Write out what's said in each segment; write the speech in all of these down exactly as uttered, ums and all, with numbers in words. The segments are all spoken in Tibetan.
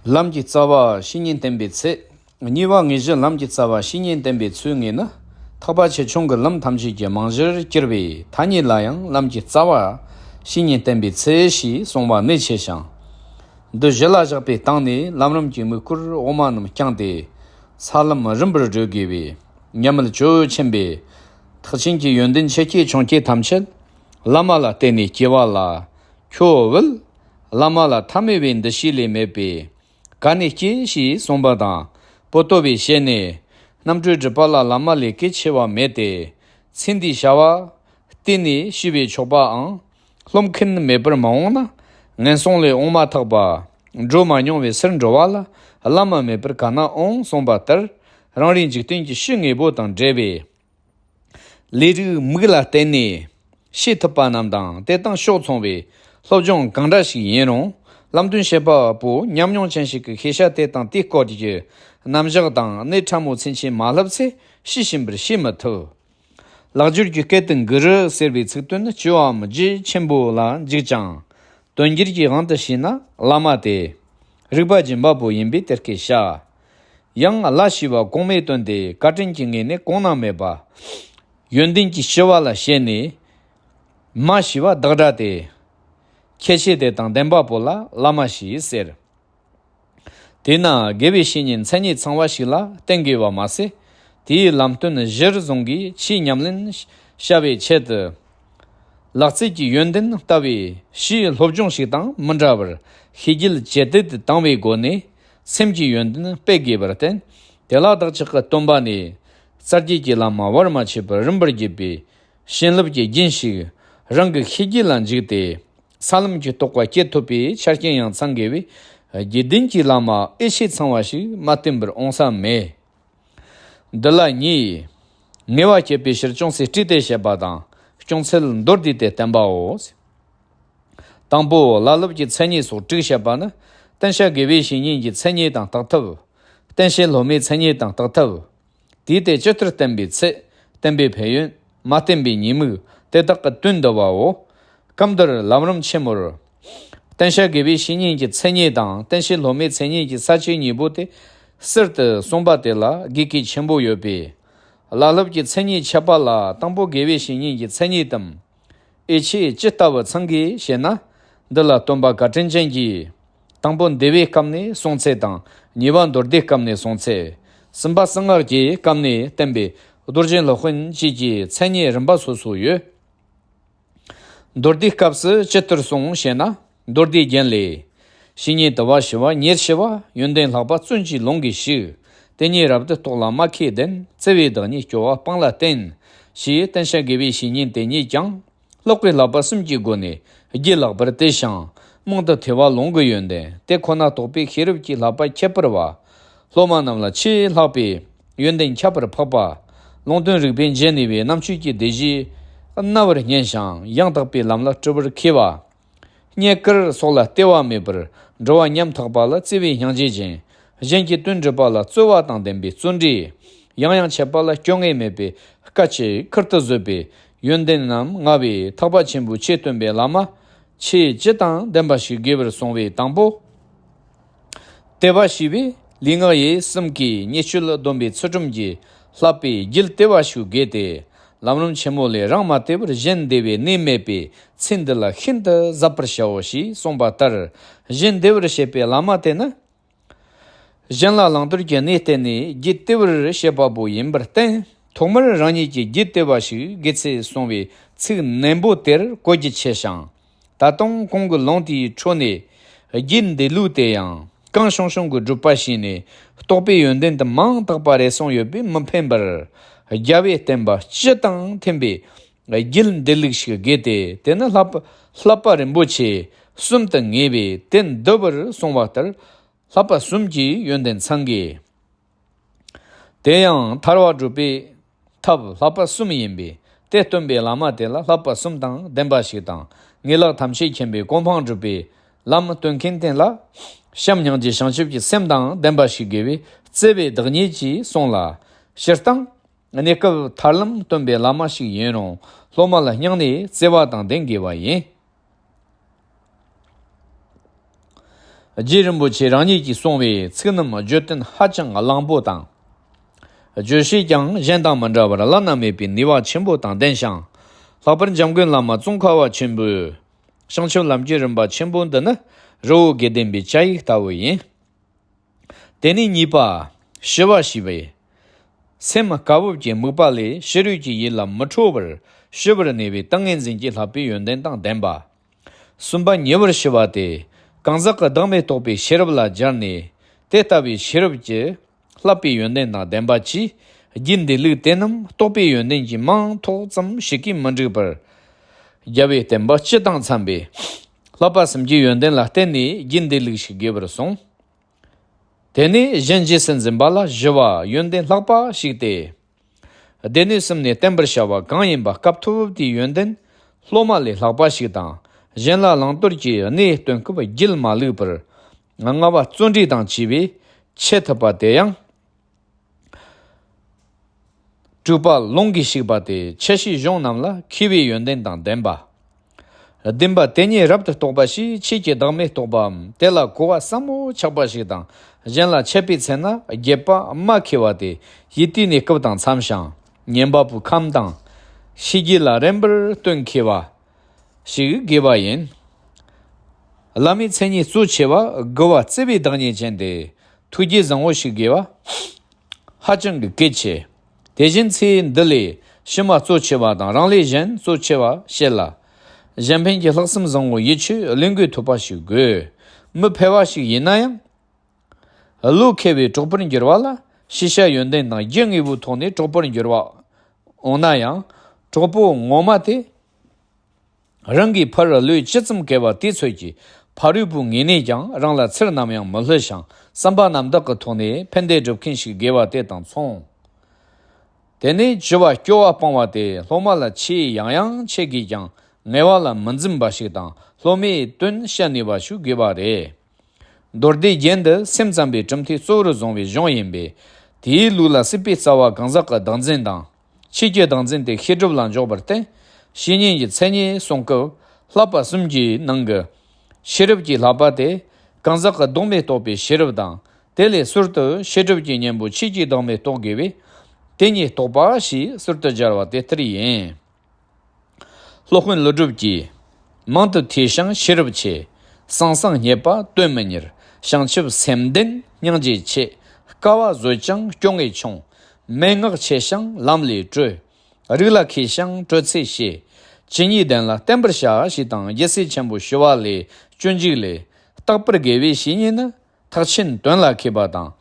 ལམ་གྱི་རྩ་བ་བཤེས་གཉེན་བསྟེན་པའི་ཚེ། གཉིས་པ་དངོས་གཞི་ལམ་གྱི་རྩ་བ་བཤེས་གཉེན་བསྟེན་པའི་ཚུལ་དངོས་ནི། ཐེག་པ་ཆེ་ཆུང་གི་ལམ་ཐམས་ཅད་ཀྱི་རྨང་གཞིར་གྱུར་པའི་ཐ་སྙད་ལ་ཡང་ལམ་གྱི་རྩ་བ་བཤེས་གཉེན་བསྟེན་པའི་ཚེ་ཞེས་གསུངས་པ་ནི་ཆེ་ཞིང་། འདི་གཞི་ལ་བཞག་པའི་སྟེང་ནས་ལམ་རིམ་གྱི་དམིགས་སྐོར་འོག་མ་རྣམས་བསྐྱངས་ཏེ། ས་ལམ་རིམ་པར་བགྲོད་དགོས་པས། མཉམ་མེད་ཇོ་བོ་ཆེན་པོས། ཐེག་ཆེན་གྱི་ཡོན་ཏན་ཆེ་སྐྱེས་ཆུང་སྐྱེས་ཐམས་ཅད། བླ་མ་ལ་བརྟེན་ནས་སྐྱེ་བ་ལ། ཁྱོད་བུད། བླ་མ་ལ་ཐ་མལ་པའི་འདུ་ཤེས་ལས་མེད་པས། ག་ནས་སྐྱེས་ཞེས་གསུངས་པ་དང་། པོ་ཏོ་བའི་ཞལ་ནས། རྣམ་གྲོལ་སྒྲུབ་པ་ལ་བླ་མ་ལས་གལ་ཆེ་བ་མེད་དེ། ཚེ་འདིའི་བྱ་བ། གཏན་ནས་ཞུས་པས་ཆོག་པའང་། སློབ་མཁན་མེད་པར་མ་འོངས་ན། ངན་སོང་ལས་འོངས་མ་ཐག་པ། འགྲོ་མ་མྱོང་བའི་ཕྱིར་འགྲོ་བ་ལ། བླ་མ་མེད་པར་ག་ན་འོང་གསུངས་པ་ལྟར། རང་རེའི་འཇིག་རྟེན་གྱི་ཕྱི་དངོས་པོ་དང་འབྲེལ་བའི། ལས་རིགས་མིག་ལ་བརྟེན་ནས་ཤེས་ཐུབ་པ་རྣམས་དང་དེ་དང་ཕྱོགས་མཚུངས་པའི་སློབ་སྦྱོང་གང་འདྲ་ཞིག་ཡིན་རུང་། ལམ་སྟོན་བྱེད་པ་པོ་ཉམས་མྱོང་ཅན་ཞིག་གིས་ཤེས་བྱ་དེ་དང་དེའི་སྐོར་གྱི་རྣམ་གཞག་དང་གནད་ཕྲ་མོ་ཚུན་ཆད་མ་བསླབས་ཚེ་ཤེས་བཞིན་པར་ཤེས་མི་ཐུབ། ལེགས་སྦྱར་གྱི་སྐད་དུ་གུ་རུ་ཟེར་བའི་ཚིག་དོན་ནི་སྤྱི་བའམ་རྒྱུད་ཆེན་པོ་ལ་འཇུག་ཅིང་། དོན་འགྱུར་གྱི་དབང་དུ་བྱས་ན་བླ་མ་སྟེ། རིག་པ་སྦྱིན་པ་པོ་ཡིན་པས་དེ་སྐད་བྱ། ཡང་བླ་ཞེས་པ་གོང་མའི་དོན་ཏེ་བཀའ་དྲིན་གྱི་ངོས་ནས་གོང་ན་མེད་པ། ཡོན་ཏན་གྱི་ཞི་བ་ལ་བྱས་ནས། མ་ཞེས་པ་བདག་སྒྲ་སྟེ། ཁྱད་ཆོས་དེ་དང་ལྡན་པ་པོ་ལ་བླ་མ་ཞེས་ཟེར། དེས་ན་དགེ་བའི་བཤེས་གཉེན་མཚན་ཉིད་ཚང་བ་ཞིག་ལ་བསྟེན་དགོས་པ་མ་ཟད། དེའི་ལམ་སྟོན་གཞིར་བཟུང་གིས་ཆོས་ཉམས་ལེན་བྱ་བའི་ཆེད་དུ། ལག་རྩལ་གྱི་ཡོན་ཏན་ལྟ་བུའི་ཕྱིའི་སློབ་སྦྱོང་ཞིག་དང་མི་འདྲ་བར་ཤེས་རྒྱུད་ཇེ་དེད་དུ་བཏང་བའི་སྒོ་ནས་སེམས་ཀྱི་ཡོན་ཏན་སྤེལ་དགོས་པར་བརྟེན། དེ་ལ་བདག་ཅག་གི་སྟོན་པ་ནས་རྩ་རྒྱུད་ཀྱི་བླ་མ་བར་མ་ཆད་པར་རིམ་པར་བརྒྱུད་པའི་བྱིན་རླབས་ཀྱི་རྒྱུན་ཞིག་རང་གི་ཤེས་རྒྱུད་ལ་འཇུག་སྟེ། ས་ལམ་གྱི་རྟོགས་པ་སྐྱེ་ཐུབ་པའི་ཆ་རྐྱེན་ཡང་ཚང་དགོས་པས། དགེ་འདུན་གྱི་བླ་མ་འོས་ཆོས་ཚང་བ་ཞིག་མ་བསྟེན་པར་འོང་ས་མེད། འདི་ལ་གཉིས། ངེས་པ་སྐྱེད་པའི་ཕྱིར་ཅུང་ཟད་སྤྲོས་ཏེ་བཤད་པ་དང་། ཅུང་ཟད་མདོར་བསྡུས་ཏེ་བསྟན་པའོ། དང་པོ་བླ་སློབ་ཀྱི་མཚན་ཉིད་སོགས་དྲུག་བཤད་པ་ནི། བསྟེན་བྱ་དགེ་བའི་བཤེས་གཉེན་གྱི་མཚན་ཉིད་དང་བརྟག་ཐབས། བསྟེན་བྱེད་སློབ་མའི་མཚན་ཉིད་དང་བརྟག་ཐབས། དེའི་སྟེང་ཇི་ལྟར་བསྟེན་པའི་ཚད། བསྟེན་པའི་ཕན་ཡོན། མ་བསྟེན་པའི་ཉེས་དམིགས་དེ་དག་གི་དོན་བསྡུ་བའོ། སྐབས་འདིར་ལམ་རིམ་ཆེན་མོར། བསྟེན་བྱ་དགེ་བའི་བཤེས་གཉེན་གྱི་མཚན་ཉིད་དང་བསྟེན་བྱེད་སློབ་མའི་མཚན་ཉིད་ཀྱི་ས་བཅད་གཉིས་པོ་དེ་གསར་དུ་གསུངས་པ་དེ་ལ་དགོས་གལ་ཆེན་པོ་ཡོད་པས། བླ་སློབ་ཀྱི་མཚན་ཉིད་འཆད་པ་ལ་དང་པོ་དགེ་བའི་བཤེས་གཉེན་གྱི་མཚན་ཉིད་དམ། འོས་ཆོས་ཇི་ལྟ་བུ་ཚང་དགོས་ཞེ་ན། འདི་ལ་སྟོན་པ་བཀའ་དྲིན་ཅན་གྱིས། དང་པོ་འདུལ་བའི་སྐབས་ནས་གསུངས་ཚད་དང་། གཉིས་པ་མདོ་སྡེའི་སྐབས་ནས་གསུངས་ཚད། གསུམ་པ་གསང་སྔགས་ཀྱི་སྐབས་ནས་བསྟན་པའི་རྡོ་རྗེ་སློབ་དཔོན་བཅས་ཀྱི་མཚན་ཉིད་རིམ་པ་སོ་སོ་ཡོད། མདོ་སྡེའི་སྐབས་སུ་ཇི་ལྟར་གསུངས་ཞེ་ན། མདོ་སྡེའི་རྒྱན་ལས། བཤེས་གཉེན་དུལ་བ་ཞི་བ་ཉེར་ཞི་བ། ཡོན་ཏན་ལྷག་པ་བརྩོན་གྱིས་ལོངས་ཀྱིས་ཤིག་དེ་ཉིད་རབ་ཏུ་རྟོགས་ལ་སྨྲ་མཁས་ལྡན། བརྩེ་བའི་བདག་ཉིད་སྐྱོ་བ་སྤངས་ལ་བསྟེན། ཞེས་བསྟེན་བྱ་དགེ་བའི་བཤེས་གཉེན་དེ་ཉིད་ཀྱང་། ཀློག་པའི་བསླབ་པ་གསུམ་གྱི་སྒོ་ནས་རྒྱུད་བརླག་པར་བལྟས་ཤིང་། རྨང་དུ་ཐེ་བ་ལོངས་སྐུའི་ཡོན་ཏན་དེ་ཁོ་ན་རྟོགས་པའི་ཤེས་རབ་ཀྱི་བསླབ་པ་ཁྱད་པར་བ། སློབ་མ་རྣམས་ལ་ཆེས་ལྷག་པའི་ཡོན་ཏན་ཁྱད་པར་འཕགས་པ། ལུང་སྟོན་རིགས་པས་འཇལ་ནུས་པའི་རྣམ་དཔྱོད་ཀྱི་སྡེ་བཞིའི་རྣ་བར་སྙན་ཞིང་ཡང་དག་པའི་ལམ་ལ་སྤྲུལ་པར་མཁས་པ། རྙེད་བཀུར་སོགས་ལ་ལྟེ་བ་མེད་པར་འགྲོ་བ་ཉམ་ཐག་པ་ལ་བརྩེ་བའི་སྙིང་རྗེ་ཅན། གཞན་གྱི་དོན་སྒྲུབ་པ་ལ་རྩོལ་བ་དང་ལྡན་པའི་བརྩོན་འགྲུས། ཡང་ཡང་འཆད་པ་ལ་སྐྱོ་ངལ་མེད་པའི་དཀའ་སྤྱད་ཁུར་དུ་བཟོད་པའི་ཡོན་ཏན་རྣམས་མངའ་བའི་ཐེག་པ་ཆེན་པོའི་ཆོས་སྟོན་པའི་བླ་མ་ཆོས་བཅུ་དང་ལྡན་པ་ཞིག་དགོས་པར་གསུངས་པའི་དང་པོ། དེ་བ་ཞེས་པའི་ལུས་ངག་ཡིད་གསུམ་གྱི་ཉེས་སྤྱོད་སྡོམ་པའི་ཚུལ་ཁྲིམས་ཀྱི་བསླབ་པའི་རྒྱུད་དེ་བ་ཞིག་དགོས་ཏེ། ལམ་རིམ་ཆེན་མོ་ལས་རང་མ་དེ་བར་གཞན་བདེ་བའི་གནས་མེད་པས་ཚེ་འདི་ལ་ཤིན་ཏུ་གཟབ་པར་བྱའོ་ཞེས་གསུངས་པ་ལྟར། གཞན་བདེ་བར་བྱེད་པའི་བླ་མ་དེ་ནི། གཞན་ལ་བླང་དོར་གྱི་གནས་བསྟན་ནས་རྒྱུད་དེ་བར་བྱེད་པ་པོ་ཡིན་པར་བརྟེན། ཐོག་མར་རང་ཉིད་ཀྱི་རྒྱུད་དེ་བ་ཞིག་དགོས་ཚུལ་གསུངས་པའི་ཚིག་ནན་པོ་དེར་གོ་རྒྱུ་ཆེ་ཞིང་། ད་དུང་གོང་གི་ལུང་དེའི་འཕྲོ་ནས་རྒྱུད་འདི་ལུགས་དེ་ཡང་གང་བྱུང་བྱུང་གི་སྒྲུབ་པ་བྱས་ནས་རྟོགས་པའི་ཡོན་ཏན་དུ་མང་དག་པ་རེ་ཟུང་ཡོད་པས་མི་ཕན་པར། རྒྱལ་བས་བསྟན་པ་སྤྱི་དང་མཐུན་པའི་རྒྱུད་འདི་ལུགས་ཤིག་དགོས་ཏེ། དེ་ནི་བསླབ་བསླབ་པ་རིན་པོ་ཆེ་གསུམ་དུ་ངེས་པས་དེ་འདུལ་བར་གསུངས་པ་ལྟར། བསླབ་པ་གསུམ་གྱི་ཡོན་ཏན་ཚང་དགོས། དེ་ཡང་ཐར་བ་སྒྲུབ་པའི་ཐབས་བསླབ་པ་གསུམ་ཡིན་པས། དེ་སྟོན་པའི་བླ་མ་དེ་ལ་བསླབ་པ་གསུམ་དང་ལྡན་པ་ཞིག་དང་། ངེས་ལེགས་ཐམས་ཅད་མཁྱེན་པའི་གོ་འཕང་སྒྲུབ་པའི་ལམ་སྟོན་མཁན་དེ་ལ། བྱམས་སྙིང་རྗེ་བྱང་ཆུབ་ཀྱི་སེམས་དང་ལྡན་པ་ཞིག་དགོས་པས་བརྩེ་བའི་བདག་ཉིད་ཀྱིས་གསུངས་ལ། སྤྱིར་བཏང་གནས་སྐབས་ཐར་ལམ་སྟོན་པའི་བླ་མ་ཞིག་ཡིན་རུང་སློབ་མ་ལ་སྙིང་ནས་བརྩེ་བ་དང་ལྡན་དགོས་པ་ཡིན། རྗེ་རིན་པོ་ཆེ་རང་ཉིད་ཀྱིས་གསུངས་པའི་ཚིག་རྣམས་བརྗོད་དོན་ཧ་ཅང་བརླིང་པོ་དང་། བརྗོད་བྱེད་ཀྱང་གཞན་དང་མི་འདྲ་བར་བླ་ན་མེད་པའི་ནུས་པ་ཆེན་པོ་དང་ལྡན་ཞིང་། ལྷག་པར་འཇམ་མགོན་བླ་མ་ཙོང་ཁ་བ་ཆེན་པོའི་བྱང་ཆུབ་ལམ་གྱི་རིམ་པ་ཆེན་པོ་འདི་ནི་རི་བོ་དགེ་ལྡན་པའི་བཅའ་ཡིག་ལྟ་བུ་ཡིན། དེ་ནས་གཉིས་པ། ཞི་བ་ཞེས་པས། སེམས་དཀར་པོ་གྱི་དམིགས་པ་ལས་ཕྱི་རོལ་གྱི་ཡུལ་ལ་མི་འཕྲོ་བར་ཞི་བར་གནས་པའི་ཏིང་ངེ་འཛིན་གྱི་བསླབ་པའི་ཡོན་ཏན་དང་ལྡན་པ། གསུམ་པ་ཉེ་བར་ཞི་བ་སྟེ། གང་ཟག་གི་བདག་མེད་རྟོགས་པའི་ཤེས་རབ་ལ་སྦྱར་ནས། དེ་ལྟ་བུའི་ཤེས་རབ་ཀྱི་བསླབ་པའི་ཡོན་ཏན་དང་ལྡན་པ་གྱིས། རྒྱུད་འདི་ལུགས་དེ་རྣམས་རྟོགས་པའི་ཡོན་ཏན་གྱིས་མིང་ཐོགས་ཙམ་ཞིག་གིས་མི་འགྲིག་པར། རྒྱལ་བའི་བསྟན་པ་སྤྱི་དང་འཚམ་པའི་བསླབ་པ་གསུམ་གྱི་ཡོན་ཏན་ལ་བརྟེན་ནས་རྒྱུད་འདི་ལུགས་ཤིག་དགོས་པར་གསུངས། དེ་ནས་གཞན་རྗེས་སུ་འཛིན་པ་ལ་ཞི་བ་ཡོན་ཏན་ལྷག་པ་ཞིག་སྟེ། སྡེ་སྣོད་གསུམ་ནས་བསྟན་པར་བྱ་བ་གང་ཡིན་པ་སྐབས་ཐོབ་དེའི་ཡོན་ཏན་སློབ་མ་ལས་ལྷག་པ་ཞིག་དང་། གཞན་ལ་བླང་དོར་གྱི་གནས་སྟོན་སྐབས་རྒྱུད་མ་ལུགས་པར་ལྔ་པ་བརྩོན་འགྲུས་དང་བཅས་པས་འཆད་ཐུབ་པ་དེ་ཡང་། གྲུབ་པ་ལུང་གིས་ཞུགས་པ་སྟེ་འཆད་བྱའི་གཞུང་རྣམས་ལ་མཁས་པའི་ཡོན་ཏན་དང་ལྡན་པ། བདེན་པ་དེ་ཉིད་རབ་ཏུ་རྟོགས་པ་ཞེས་ཆོས་ཀྱི་བདག་མེད་རྟོགས་པའམ་དེ་ལ་གོ་བ་ཟབ་མོ་ཆགས་པ་ཞིག་དང་། གཞན་ལ་འཆད་པའི་ཚེ་ན་རྒྱས་པ་མ་མཁས་པ་དེ་ཡིད་བརྟན་ནས་སྐབས་དང་འཚམ་ཞིང་ཉན་པ་པོའི་ཁམས་དང་། ཤེས་རྒྱུད་ལ་རན་པར་སྟོན་མཁས་པ་ཞིག་དགོས་པ་ཡིན། བླ་མའི་མཚན་ཉིད་གཙོ་ཆེ་བ་དགུ་པ་བརྩེ་བའི་བདག་ཉིད་ཅན་ཏེ། ཐུགས་རྗེ་བཟང་བོ་ཞིག་དགོས་པ་ཧ་ཅང་གི་གལ་ཆེ། དེ་བཞིན་ཚེ་འདི་ལས་ཕྱི་མ་གཙོ་ཆེ་བ་དང་རང་ལས་གཞན་གཙོ་ཆེ་བ་བཤད་ལ། གཞན་ཕན་གྱི་ལྷག་བསམ་བཟང་བོ་ཡིད་ཆེས་བློས་འགེལ་ཐུབ་པ་ཞིག་དགོས། མི་ཕལ་བ་ཞིག་ཡིན་ན་ཡང་། བློ་མཁས་པའི་གྲོགས་པོར་འགྱུར་བ་ལ་ཤེས་བྱ་ཡོན་ཏན་དང་རྒྱུ་དངོས་པོའི་ཐོག་ནས་གྲོགས་པོར་འགྱུར་བ། འོང་ན་ཡང་། གྲོགས་པོ་ངོ་མ་དེ། རང་གིས་ཕར་བློས་ཇི་ཙམ་བཀལ་བ་དེ་ཚོད་ཀྱིས་ཕ་རོལ་པོའི་ངོས་ནས་ཀྱང་རང་ལ་ཚུར་ནམ་ཡང་མི་སླུ་ཞིང་བསམ་པ་རྣམ་དག་གི་ཐོག་ནས་ཕན་བདེ་སྒྲུབ་མཁན་ཞིག་དགོས་པ་དེ་དང་མཚུངས། དེ་ནས་བཅུ་པ་སྐྱོ་བ་སྤང་བ་སྟེ། སློབ་མ་ལ་ཆེས་ཡང་ཡང་ཆེ་གིས་ཀྱང་ངལ་བ་ལ་མི་འཛེམ་པ་ཞིག་དང་སློབ་མའི་དོན་བྱ་ནུས་པ་ཞིག་དགོས་པ་རེད། མདོ་སྡེ་རྒྱན་འདི་སེམས་ཙམ་པའི་གྲུབ་མཐའི་གཙོ་བོར་བཟུང་བའི་གཞུང་ཡིན་པས། དེའི་ལུགས་ལ་སྲིད་པའི་རྩ་བ་གང་ཟག་གི་བདག་འཛིན་དང་། ཆོས་ཀྱི་བདག་འཛིན་དེ་ཤེས་སྒྲིབ་ལ་འཇོག་པར་བརྟེན། བཤེས་གཉེན་གྱི་མཚན་ཉིད་གསུང་སྐབས་བསླབ་པ་གསུམ་གྱི་ནང་གི་ཤེས་རབ་ཀྱི་བསླབ་པ་དེ་གང་ཟག་གི་བདག་མེད་རྟོགས་པའི་ཤེས་རབ་དང་། དེ་ལས་ཟུར་དུ་ཤེས་སྒྲིབ་ཀྱི་གཉེན་པོ་ཆོས་ཀྱི་བདག་མེད་རྟོགས་དགོས་པས། དེ་ཉིད་རྟོགས་པ་ཞེས་ཟུར་དུ་སྦྱར་བ་དེ་ལྟར་ཡིན། སློབ་དཔོན་ཀླུ་སྒྲུབ་ཀྱིས། མང་དུ་ཐོས་ཤིང་ཤེས་རབ་ཆེ། ཟང་ཟིང་རྙེད་པ་དོན་མི་གཉེར། བྱང་ཆུབ་སེམས་ལྡན་སྙིང་རྗེ་ཆེ། དཀའ་བ་བཟོད་ཅིང་སྐྱོ་ངལ་ཆུང་། མན་ངག་ཆེ་ཞིང་ལམ་ལས་བྲོས། རིགས་ལ་མཁས་ཤིང་དྲོད་ཚད་ཞེ། ཇི་སྙེད་ལྡན་ལ་བསྟན་པར་བྱ། ཞེས་དང་རྒྱལ་སྲས་ཆེན་པོ་ཞི་བ་ལྷའི་སྤྱོད་འཇུག་ལས། རྟག་པར་དགེ་བའི་བཤེས་གཉེན་ནི། ཐེག་ཆེན་དོན་ལ་མཁས་པ་དང་།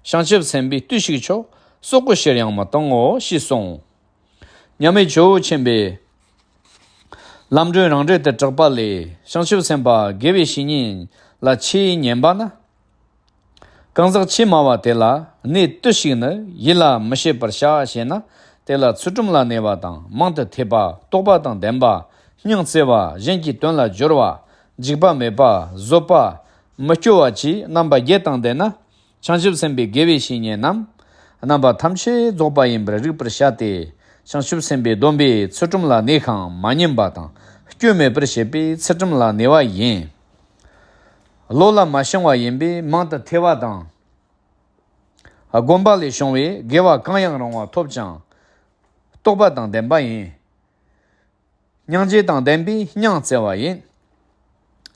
བྱང་ཆུབ་སེམས་དཔའི་བཏུས་ཤིག་མཆོག། སྲོག་གི་ཕྱིར་ཡང་མི་གཏོང་ངོ་། ཞེས་གསུངས། མཉམ་མེད་ཇོ་བོ་ཆེན་པོས། ལམ་སྒྲོན་རང་འགྲེལ་དུ་གྲགས་པ་ལས། བྱང་ཆུབ་སེམས་དཔའ་དགེ་བའི་བཤེས་གཉེན་ལ་ཆེས་ཉན་པ་ནི། གང་ཟག་ཆོས་སྨྲ་བ་དེ་ལ་གནས་བཏུས་ཤིག་ནི་ཡིད་ལ་མི་བྱེད་པར་བྱ་ཞེ་ན། དེ་ལ་ཚུལ་ཁྲིམས་ལ་གནས་པ་དང་། མང་དུ་ཐོས་པ། རྟོགས་པ་དང་ལྡན་པ། སྙིང་བརྩེ་བ། གཞན་གྱི་དོན་ལ་སྦྱོར་བ། འཇིགས་པ་མེད་པ། བཟོད་པ། མི་སྐྱོ་བ་བཅས་རྣམ་པ་བརྒྱད་དང་ལྡན་ན། བྱང་ཆུབ་སེམས་དཔའི་དགེ་བའི་བཤེས་གཉེན་རྣམས་རྣམ་པ་ཐམས་ཅད་རྫོགས་པ་ཡིན་པར་རིག་པར་བྱ་སྟེ། བྱང་ཆུབ་སེམས་དཔའི་སྡོམ་པས་ཚུལ་ཁྲིམས་ལ་གནས་ཤིང་མ་ཉམས་པ་དང་སྐྱོན་མེད་པར་བྱེད་པས་ཚུལ་ཁྲིམས་ལ་གནས་པ་ཡིན། བློ་ལ་མ་ཞེན་པ་ཡིན་པས་མང་དུ་ཐོས་པ་དང་། སྒོམ་པ་ལས་བྱུང་བའི་དགེ་བ་གང་ཡང་རུང་བ་ཐོབ་ཅིང་། རྟོགས་པ་དང་ལྡན་པ་ཡིན། སྙིང་རྗེ་དང་ལྡན་པས་སྙིང་བརྩེ་བ་ཡིན།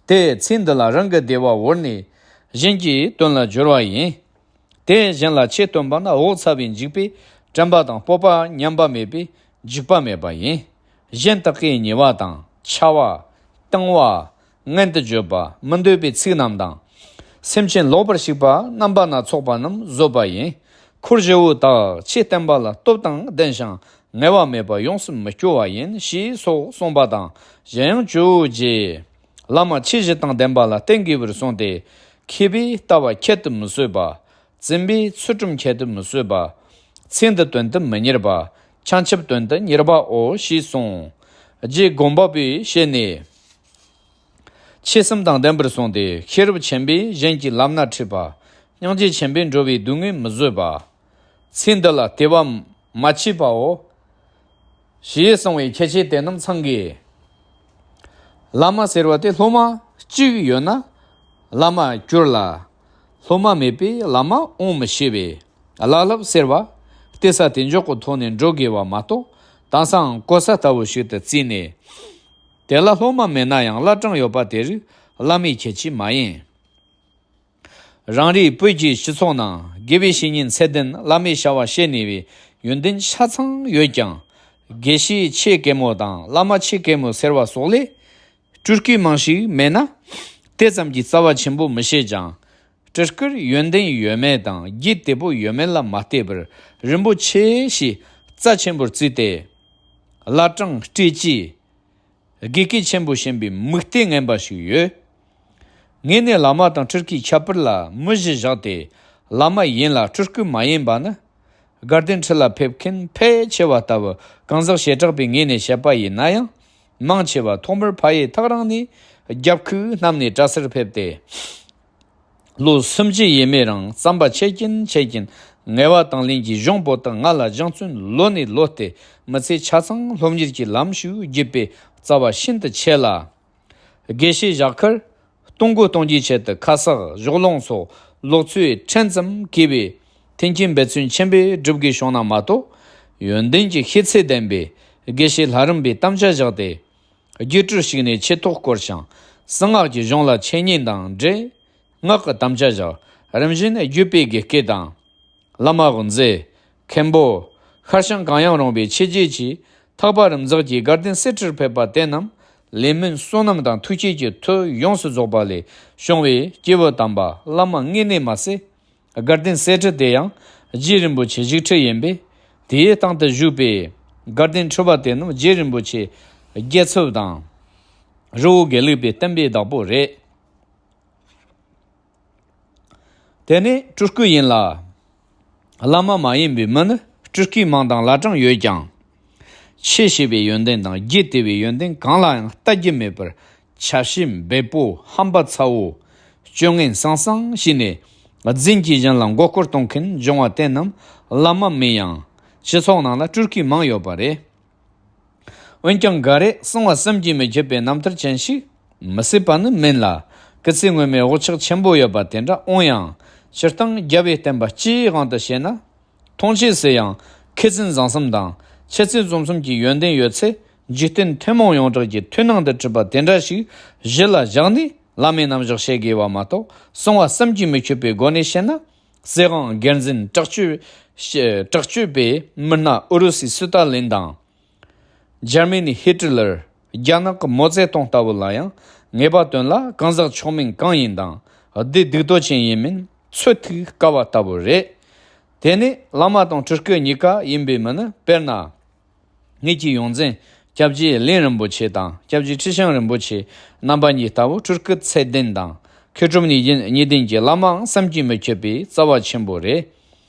དེ་ཚེ་འདི་ལ་རང་གི་བདེ་བ་བོར་ནས་གཞན་གྱི་དོན་ལ་སྦྱོར་བ་ཡིན། དེ་གཞན་ལ་ཆེས་སྟོན་པ་ནི་འོག་ཚ་བའི་འཇིགས་པས་དྲན་པ་དང་སྤོབས་པ་ཉམས་པ་མེད་པས་འཇིགས་པ་མེད་པ་ཡིན། གཞན་དག་གིས་ཉེས་པ་དང་འཕྱ་བ། བཏང་བ། ངན་དུ་བརྗོད་པ། མི་འདོད་པའི་ཚིག་རྣམས་དང་། སེམས་ཅན་ལོག་པར་ཞུགས་པ་རྣམ་པ་སྣ་ཚོགས་པ་རྣམས་བཟོད་པ་ཡིན། འཁོར་བཞི་པོ་དག་ཆོས་བསྟན་པ་ལ་སྟོབས་དང་ལྡན་ཞིང་ངལ་བ་མེད་པ་ཡོངས་སུ་མི་སྐྱོ་བ་ཡིན། ཞེས་སོགས་གསུངས་པ་དང་། གཞན་ཡང་ཇོ་བོ་རྗེས། བླ་མ་ཆོས་བཞི་དང་ལྡན་པ་ལ་བསྟེན་དགོས་པར་གསུངས་ཏེ། མཁས་པས་ལྟ་བ་ཁྱད་དུ་མི་གསོད་པ། བཙུན་པས་ཚུལ་ཁྲིམས་ཁྱད་དུ་མི་གསོད་པ། ཚེ་འདི་དོན་དུ་མི་གཉེར་བ། བྱང་ཆུབ་དོན་དུ་གཉེར་བའོ། ཞེས་གསུངས། རྗེ་སྒོམ་པ་པོས་བཤད་ནས། ཆོས་གསུམ་དང་ལྡན་པར་གསུངས་ཏེ། ཤེས་རབ་ཆེན་པོས་གཞན་གྱི་ལམ་སྣ་ཁྲིད་པ། སྙིང་རྗེ་ཆེན་པོས་འགྲོ་བའི་སྡུག་བསྔལ་མི་བཟོད་པ། ཚེ་འདི་ལ་དད་པ་མ་མཆིས་པའོ། ཞེས་གསུངས་པའི་ཁྱད་ཆོས་དེ་རྣམས་ཚང་གི། བླ་མ་ཟེར་བ་དེ་སློབ་མ་གཅིག་ཡོད་ན། བླ་མ་གྱུར་ལ། སློབ་མ་མེད་པས་བླ་མ་འོང་མི་ཤེས་པས། བླ་སློབ་ཟེར་བ། སྟེར་ས་དེ་འཇོག་གི་ཐོག་ནས་འགྲོ་དགོས་པ་མ་གཏོགས། དེང་སང་གོ་ས་ལྟ་བུ་ཞིག་ཏུ་བརྩིས་ནས། དེ་ལ་སློབ་མ་མེད་ན་ཡང་བླ་བྲང་ཡོད་པ་དེ་རིགས་བླ་མའི་ཁྱད་ཆོས་མ་ཡིན། རང་རེའི་བོད་ཀྱི་སྤྱི་ཚོགས་ནང་དགེ་བའི་བཤེས་གཉེན་ཚད་ལྡན་བླ་མའི་བྱ་བ་བྱེད་ནུས་པའི་ཡོན་ཏན་ཆ་ཚང་ཡོད་ཀྱང་། དགེ་བཤེས་ཆེ་གེ་མོ་དང་བླ་མ་ཆེ་གེ་མོ་ཟེར་བ་སོགས་ལས། སྤྲུལ་སྐུའི་མིང་ཞིག་མེད་ན། དེ་ཙམ་གྱིས་རྩ་བ་ཆེན་པོ་མི་བྱེད་ཅིང་། སྤྲུལ་སྐུར་ཡོན་ཏན་ཡོད་མེད་དང་རྒྱུད་དེ་པོ་ཡོད་མེད་ལ་མ་ལྟོས་པར་རིན་པོ་ཆེ་ཞེས་རྩ་ཆེན་པོར་བརྩིས་ཏེ། བླ་བྲང་སྤྲུལ་སྐུའི་དགེ་སྐོས་ཆེན་པོ་བྱིན་པའི་མིག་ལྟོས་ངན་པ་ཞིག་ཡོད། ངས་ནི་བླ་མ་དང་སྤྲུལ་སྐུའི་ཁྱད་པར་ལ་མུ་བཞི་བཞག་སྟེ། བླ་མ་ཡིན་ལ་སྤྲུལ་སྐུ་མ་ཡིན་པ་ནི། དགའ་ལྡན་ཁྲི་ལ་ཕེབས་མཁན་ཕལ་ཆེ་བ་ལྟ་བུ་གང་ཟག་བྱེ་བྲག་པའི་ངོས་ནས་བཤད་པ་ཡིན་ན་ཡང་། མང་ཆེ་བ་ཐོག་མར་ཕ་ཡུལ་ཐག་རིང་ནས་རྒྱབ་ཁུག་བསྣམས་ནས་གྲྭ་སར་ཕེབས་ཏེ། ལོ་སུམ་ཅུ་ཡས་མས་རིང་རྩམ་པ་ཆད་ཀྱིན་ཆད་ཀྱིན་ངལ་བ་དང་ལེན་གྱི་གཞུང་པོ་དག་ང་ལ་སྦྱང་བརྩོན་ལོ་ནས་ལོ་སྟེ་མི་ཚེ་ཆ་ཚང་སློབ་གཉེར་གྱི་ལམ་ཞུགས་བརྒྱུད་པའི་རྩ་བ་ཤིན་ཏུ་ཆེ་ལ། དགེ་བཤེས་བཞག་ཁར་གཏོང་སྒོ་གཏོང་རྒྱུའི་ཆེད་དུ་ཁ་གསག་གཞོགས་སློང་སོགས་ལོག་འཚོའི་ཕྲན་ཙམ་གིས་པའི་མཐུན་རྐྱེན་འབད་བརྩོན་ཆེན་པོས་སྒྲུབ་དགོས་བྱུང་ན་མ་གཏོགས། ཡོན་ཏན་གྱི་ཤེས་ཚད་ལྡན་པའི་དགེ་བཤེས་ལྷ་རམས་པའི་དམ་བཅའ་བཞག་སྟེ། སྒྱུ་འཕྲུལ་ཞིག་ནས་ཆེ་ཐོག་བསྐོར་ཞིང་། གསང་སྔགས་ཀྱི་གཞུང་ལ་འཆད་ཉན་དང་འབྲེལ། སྔགས་ཀྱི་དམ་བཅའ་བཞག་རིམ་བཞིན་བརྒྱུད་པའི་དགེ་བསྐོས་དང་། བླ་མ་དབུ་མཛད། མཁན་པོ། ཤར་བྱང་གང་ཡང་རུང་བའི་ཆོས་བརྒྱུད་ཀྱི་ཐེག་པ་རིམ་འཛེགས་ཀྱི་དགའ་ལྡན་གསེར་ཁྲིར་ཕེབས་པ་དེ་རྣམས་ལས་སྨོན་བསོད་ནམས་དང་ཐུགས་བསྐྱེད་ཀྱི་མཐུ་ཡོངས་སུ་རྫོགས་པ་ལས་བྱུང་བའི་སྐྱེས་བུ་དམ་པ་བླ་མ་དངོས་གནས་མ་ཟད། དགའ་ལྡན་གསེར་ཁྲི་དེ་ཡང་རྗེ་རིན་པོ་ཆེ་བཞུགས་ཁྲི་ཡིན་པས། དེའི་སྟེང་དུ་བཞུགས་པའི་དགའ་ལྡན་ཁྲི་པ་དེ་རྣམས་རྗེ་རིན་པོ་ཆེ་རྒྱལ་ཚབ་དང་། རི་བོ་དགེ་ལུགས་པའི་བསྟན་པའི་བདག་པོ་རེད། དེ་ནས་སྤྲུལ་སྐུ་ཡིན་ལ། བླ་མ་མ་ཡིན་པའི་མི་ནི་སྤྲུལ་སྐུའི་མིང་དང་བླ་བྲང་ཡོད་ཀྱང་། ཆོས་བྱེད་པའི་ཡོན་ཏན་དང་རྒྱུད་དེ་བའི་ཡོན་ཏན་གང་ལའང་ལྟ་རྒྱུ་མེད་པར། ཆ་ཤས་འབེལ་པོ་ཧམ་པ་ཚ་བོ། སྤྱོད་ངན་ཟང་ཟིང་བྱས་ནས། རྫུན་གྱིས་གཞན་ལ་མགོ་སྐོར་གཏོང་མཁན་འབྱུང་བ་དེ་རྣམས་བླ་མ་མིན་ཡང་། སྤྱི་ཚོགས་ནང་ལ་སྤྲུལ་སྐུ་མང་ཡོད་པ་རེད། འོན་ཀྱང་འགའ་རེས་གསང་བ་བསམ་གྱིས་མི་ཁྱབ་པའི་རྣམ་ཐར་ཅན་ཞིག་མི་སྲིད་པ་ནི་མིན་ལ། སྐུ་ཚེ་སྔོན་མའི་འོག་ཆགས་ཆེན་པོ་ཡོད་པ་དེ་འདྲ། འོང་ཡང་སྤྱིར་བཏང་རྒྱལ་བའི་བསྟན་པ་སྤྱིའི་དབང་དུ་བྱས་ན། མཐོང་ཆོས་སུ་ཡང་མཁས་བཙུན་བཟང་གསུམ་དང་། འཆད་རྩོད་རྩོམ་གསུམ་གྱི་ཡོན་ཏན་ཡོད་ཚེ། འཇིག་རྟེན་ཐུན་མོང་ཡོངས་གྲགས་ཀྱི་མཐུན་སྣང་དུ་གྲུབ་པ་དེ་འདྲ་ཞིག་གཞི་ལ་བཞག་ནས་བླ་མའི་རྣམ་གཞག་བྱེད་དགོས་པ་མ་གཏོགས། གསང་བ་བསམ་གྱིས་མི་ཁྱབ་པའི་སྒོ་ནས་བཤད་ན། སྲིད་དབང་སྒེར་འཛིན་དྲག་སྤྱོད། དྲག་སྤྱོད་པས་མི་སྣ་ཨུ་རུ་སུའི་སི་ཏཱ་ལིན་དང་། འཇར་མ་ནིའི་ཧི་ཏྲི་ལར། རྒྱ་ནག་གི་མའོ་ཙེ་ཏུང་ལྟ་བུ་ལ་ཡང་ངེས་པ་དོན་ལ་གང་ཟག་མཆོག་དམན་གང་ཡིན་དང་། བདུད་སྡིག་ཏོ་ཅན་ཡིན་མིན་ཚོད་ཐིག་དཀའ་བ་ལྟ་བུ་རེད། དེ་ནི་བླ་མ་དང་སྤྲུལ་སྐུ་གཉིས་ཀ་ཡིན་པའི་མི་ནི། དཔེར་ན། ངེད་ཀྱི་ཡོངས་འཛིན་སྐྱབས་རྗེ་གླིང་རིན་པོ་ཆེ་དང་སྐྱབས་རྗེ་ཁྲི་བྱང་རིན་པོ་ཆེ་རྣམ་པ་གཉིས་ལྟ་བུ་སྤྲུལ་སྐུ་ཚད་ལྡན་དང་མཁས་གྲུབ་གཉིས་ལྡན་གྱི་བླ་མའང་བསམ་གྱིས་མི་ཁྱབ་པའི་རྩ་བ་ཆེན་པོ་རེད།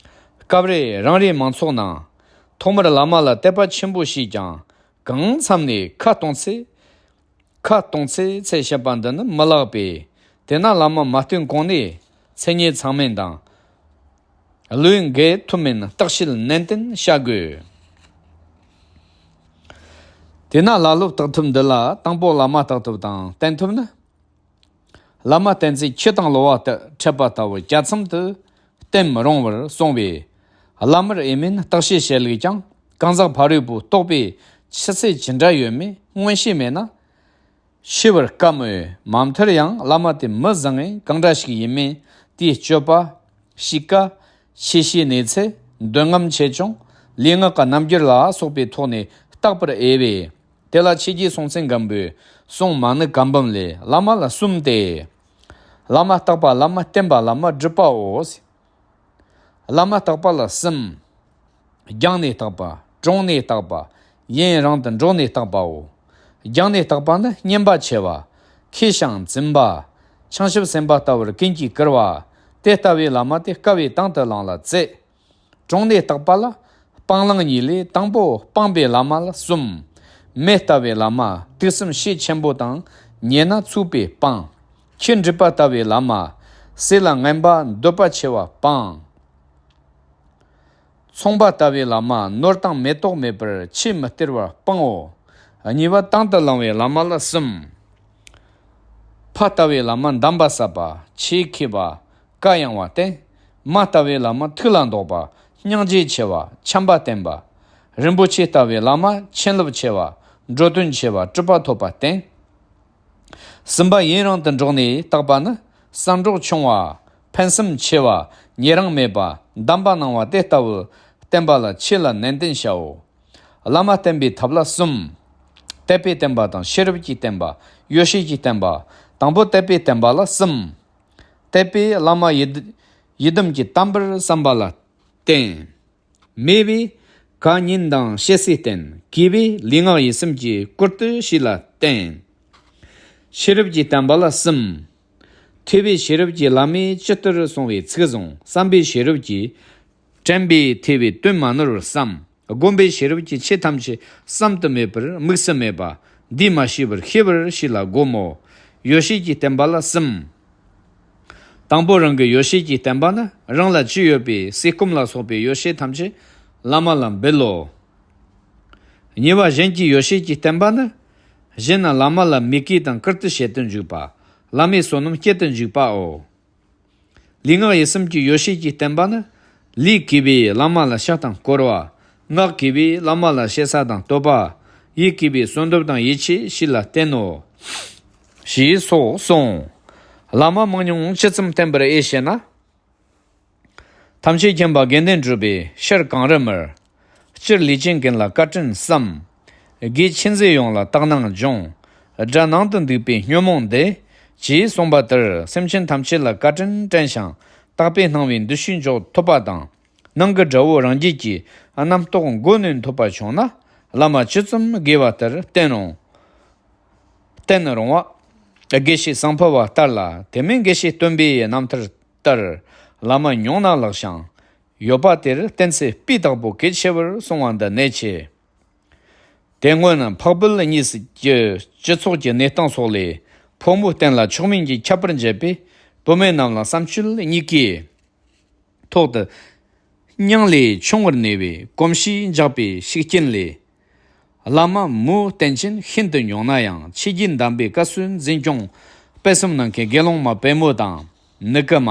སྐབས་རེ་རང་རེའི་མང་ཚོགས་ནང་ཐོག་མར་བླ་མ་ལ་དད་པ་ཆེན་པོ་བྱས་ཀྱང་། གང་འཚམ་ནས་ཁ་གཏོང་ཚེ། ཁ་གཏོང་ཚེ་ཚེ་བཤད་པ་འདི་ནི་མི་ལེགས་པས། དེས་ན་བླ་མ་མ་བསྟེན་གོང་ནས་མཚན་ཉིད་ཚང་མིན་དང་། ལུས་འགལ་ཐུབ་མིན་བརྟག་དཔྱད་ནན་ཏན་བྱ་དགོས། དེས་ན་བླ་སློབ་བརྟག་ཐབས་འདི་ལ་དང་པོ་བླ་མ་བརྟག་ཐབས་དང་བསྟེན་ཐབས་ནི། བླ་མ་བསྟེན་ཚེ་ཁྱི་དང་གློ་བ་ལྟ་འཕྲད་པ་ལྟ་བུ་གྱ་ཚོམ་དུ་བསྟེན་མི་རུང་བར་གསུངས་པས། བླ་མར་དབྱེ་མིན་བརྟག་དཔྱད་བྱེད་ལུགས་ཀྱང་། གང་ཟག་ཕ་རོལ་པོ་རྟོགས་པའི་ཆུ་ཚད་ཇི་འདྲ་ཡོད་མེད་མངོན་ཤེས་མེད་ན། ཤེས་པར་དཀའ་མོད། མ་མཐར་ཡང་བླ་མ་དེ་མི་བཟང་ངན་གང་འདྲ་ཞིག་ཡིན་མིན། དེའི་སྤྱོད་པ། གཤིས་ཀ། ཆོས་བྱེད་གནས་ཚུལ། འདོད་རྔམ་ཆེ་ཆུང་། ལུས་ངག་གི་རྣམ་འགྱུར་ལ་སོགས་པའི་ཐོག་ནས་བརྟག་པར་འོས་པས། དེ་ལ་ཆོས་རྗེ་སྲོང་བཙན་སྒམ་པོའི་གསུང་མ་ཎི་བཀའ་འབུམ་ལས། བླ་མ་ལ་གསུམ་སྟེ། བླ་མ་བརྟག་པ། བླ་མ་བསྟེན་པ། བླ་མ་སྒྲུབ་པའོ། བླ་མ་བརྟག་པ་ལ་གསུམ། རྒྱང་ནས་བརྟག་པ། གྲོང་ནས་བརྟག་པ། ཡུན་རིང་དུ་འགྲོགས་ནས་བརྟག་པའོ། རྒྱང་ནས་བརྟག་པ་ནི་སྙན་པ་ཆེ་བ། མཁས་ཤིང་འཛིན་པ། བྱང་ཆུབ་སེམས་དཔའ་ལྟ་བུར་ཀུན་གྱིས་བཀུར་བ། དེ་ལྟ་བུའི་བླ་མ་དེ་དཀའ་བས་དང་དུ་བླངས་ལ་བརྩི། གྲོང་ནས་བརྟག་པ་ལ་སྤང་བླང་གཉིས་ལས། དང་པོ་སྤངས་པའི་བླ་མ་ལ་གསུམ། མེ་ལྟ་བུའི་བླ་མ་དུག་གསུམ་ཤས་ཆེན་པོ་དང་ཉེ་ན་ཚུགས་པས་སྤང་། ཁྱི་འདྲུད་པ་ལྟ་བུའི་བླ་མ་ཟས་ལ་ངན་པ་འདོད་པ་ཆེ་བ་སྤང་། ཚོང་པ་ལྟ་བུའི་བླ་མ་ནོར་དང་མེ་ཏོག་མེད་པར་ཆུས་མི་སྟེར་བར་སྤང་ངོ་། གཉིས་པ་དང་དུ་བླངས་པའི་བླ་མ་ལ་གསུམ། ཕ་ལྟ་བུའི་བླ་མ་གདམས་པ་ཟབ་པ། ཆོས་མཁས་པ། བཀའ་ཡངས་པ་བསྟེན། མ་ལྟ་བུའི་བླ་མ་ཐུགས་ལ་འདོགས་པ། སྙིང་རྗེ་ཆེ་བ། བྱམས་པ་བསྟེན་པ། རིན་པོ་ཆེ་ལྟ་བུའི་བླ་མ་མཁྱེན་རླབས་ཆེ་བ། འགྲོ་དོན་ཆེ་བ། གྲུབ་པ་ཐོབ་པ་བསྟེན། གསུམ་པ་ཡུན་རིང་དུ་འགྲོགས་ནས་བརྟག་པ་ནི། བསམ་གྲོགས་ཆུང་བ། ཕན་སེམས་ཆེ་བ། ཉེ་རིང་མེད་པ། གདམས་པ་གནང་བ་དེ་ལྟ་བུ་བསྟེན་པ་ལ་ཆོས་ལ་ནན་ཏན་བྱའོ། བླ་མ་བསྟེན་པའི་ཐབས་ལ་གསུམ། དད་པས་བསྟེན་པ་དང་། ཤེས་རབ་ཀྱིས་བསྟེན་པ། ཡོ་བྱད་ཀྱིས་བསྟེན་པ། དང་པོ་དད་པས་བསྟེན་པ་ལ་གསུམ། དད་པས་བླ་མ་ཡི་ཡི་དམ་གྱི་དམ་པར་བསམ་པ་ལ་བསྟེན། མོས་པས་བཀའ་ཉན་དང་བཤད་སྲོལ་བསྟེན། གུས་པས་ལུས་ངག་ཡིད་གསུམ་གྱི་བཀུར་སྟི་ཞིག་ལ་བསྟེན། ཤེས་རབ་ཀྱིས་བསྟེན་པ་ལ་གསུམ། ཐོས་པས་ཤེས་རབ་ཀྱི་བླ་མས་ཇི་ལྟར་གསུངས་པའི་ཚིག་བཟུང་། བསམ་པས་ཤེས་རབ་ཀྱིས། དྲན་པས་ཐོས་པའི་དོན་མ་ནོར་བར་བསམ། སྒོམ་པས་ཤེས་རབ་ཀྱིས། ཆོས་ཐམས་ཅད་བསམ་དུ་མེད་པར་དམིགས་སུ་མེད་པ། འདུས་མ་བྱས་པར་ཤེས་པར་ཞིག་ལ་སྒོམ་མོ། ཡོ་བྱད་ཀྱིས་བསྟེན་པ་ལ་གསུམ། དང་པོ་རང་གི་ཡོ་བྱད་ཀྱིས་བསྟེན་པ་ནི། རང་ལ་ཅི་ཡོད་པའི་ཟས་སྐོམ་ལ་སོགས་པའི་ཡོ་བྱད་ཐམས་ཅད་བླ་མ་ལ་འབུལ་ལོ། གཉིས་པ་གཞན་གྱི་ཡོ་བྱད་ཀྱིས་བསྟེན་པ་ནི། གཞན་ན་བླ་མ་ལ་མོས་གུས་དང་བཀུར་སྟི་བྱེད་དུ་འཇུག་པ། བླ་མའི་བསོད་ནམས་སྐྱེད་དུ་འཇུག་པའོ། ལུས་ངག་ཡིད་གསུམ་གྱི་ཡོ་བྱད་ཀྱིས་བསྟེན་པ་ནི། ལུས་གུས་པས་བླ་མ་ལ་ཕྱག་དང་བསྐོར་བ། ངག་གུས་པས་བླ་མ་ལ་ཞེ་ས་དང་བསྟོད་པ། ཡིད་གུས་པས་གསོལ་འདེབས་དང་ཡིད་ཆེས་ཞིག་ལ་བསྟེན་ནོ། ཞེས་སོགས་གསུངས། བླ་མ་མང་ཉུང་ཇི་ཙམ་བསྟེན་པར་འོས་ཞེ་ན། ཐམས་ཅད་མཁྱེན་པ་དགེ་འདུན་གྲུབ་པའི་ཕྱིར་གངས་རི་མར། སྤྱིར་ལུས་ཅན་ཀུན་ལ་བཀའ་དྲིན་བསམ། དགེ་ཆོས་མཛད་ཡོངས་ལ་དག་སྣང་སྦྱོང་། དགྲ་ནང་དུ་འདུག་པའི་ཉོན་མོངས་འདས། ཅེས་གསུངས་པ་ལྟར་སེམས་ཅན་ཐམས་ཅད་ལ་བཀའ་དྲིན་དྲན་ཞིང་། དག་པའི་སྣང་བས་འདུ་ཤེས་འཇོག་ཐུབ་པ་དང་། ནང་གི་དགྲ་བོ་རང་རྒྱུད་ཀྱི་རྣམ་རྟོག་མགོ་ནས་འཐོབ་པ་བྱུང་ན། བླ་མ་ཇི་ཙམ་དགེ་བ་ལྟར་བསྟེན་རུང་། བསྟེན་རུང་བ། དགེ་བཤེས་སང་ཕོད་པ་ལྟར་ལ། དེ་མིན་དགེ་བཤེས་སྟོན་པའི་རྣམ་ཐར་ལྟར། བླ་མ་ཉུང་ན་ལགས་ཤིང་། ཡོད་པ་དེར་བསྟེན་ཚེ་སྤུས་དག་པོ་གལ་ཆེ་བར་གསུངས་པ་འདི་གནད་ཆེ། དེ་སྔོན་འཕགས་བོད་གཉིས་ཀྱི་སྤྱི་ཚོགས་ཀྱི་གནས་སྟངས་སོགས་ལས། ཕོ་མོ་བསྟེན་ལ་མཆོག་དམན་གྱི་ཁྱད་པར་འབྱེད་པས། བུད་མེད་རྣམས་ལ་བསམ་སྤྱོད་གཉིས་ཀའི་ཐོག་ཏུ་སྙིང་ལས་ཆུང་བར་གནས་པའི་གོམས་གཤིས་འཇགས་པའི་ཤུགས་རྐྱེན་ལས། བླ་མ་མོའི་བསྟེན་མཁན་ཤིན་ཏུ་ཉུང་ན་ཡང་། ཆོས་བརྒྱུད་འདམ་པའི་བཀའ་སྲོལ་འཛིན་སྐྱོང་སྤེལ་གསུམ་གནང་མཁན་དགེ་སློང་མ་དཔལ་མོ་དང་། ནུ་ཀུ་མ།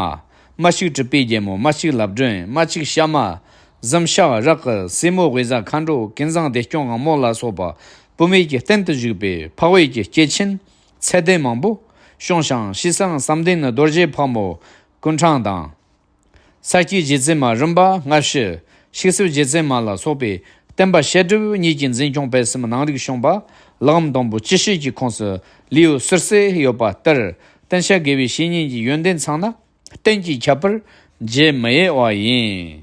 མ་གཅིག་གྲུབ་པའི་རྒྱལ་མོ། མ་གཅིག་ལབ་སྒྲོན། མ་གཅིག་ཤ་མ། གཟིམ་ཤག་རག་གི་སྲས་མོ། དབུས་གཟའ་མཁའ་འགྲོ། ཀུན་བཟང་བདེ་སྐྱོང་དབང་མོ་ལ་སོགས་པ་བུད་མེད་ཀྱི་རྟེན་དུ་བཞུགས་པའི་འཕགས་བོད་ཀྱི་སྐྱེས་ཆེན་ཚད་ལྡན་མང་པོ་བྱུང་ཞིང་། ཞེ་སར་བསམ་གཏན་རྡོ་རྗེ་ཕག་མོ་སྐུ་འཕྲེང་དང་། ས་སྐྱའི་རྗེ་བཙུན་མ་རིམ་པ་སྔ་ཕྱི། ཤིག་སིབ་རྗེ་བཙུན་མ་ལ་སོགས་པའི་བསྟན་པ་བཤད་སྒྲུབ་གཉིས་ཀྱི་འཛིན་སྐྱོང་སྤེལ་གསུམ་གནང་རིགས་བྱུང་བ། ལེའུ་དང་པོ་ཅི་ཤོད་ཀྱི་ཁོངས་སུ་ལེའུ་ཟུར་གསལ་ཡོད་པ་ལྟར། བསྟེན་བྱ་དགེ་བའི་བཤེས་གཉེན་གྱི་ཡོན་ཏན་ཚང་ན་རྟེན་གྱི་ཁྱད་པར་འབྱེད་མི་འོས་པ་ཡིན།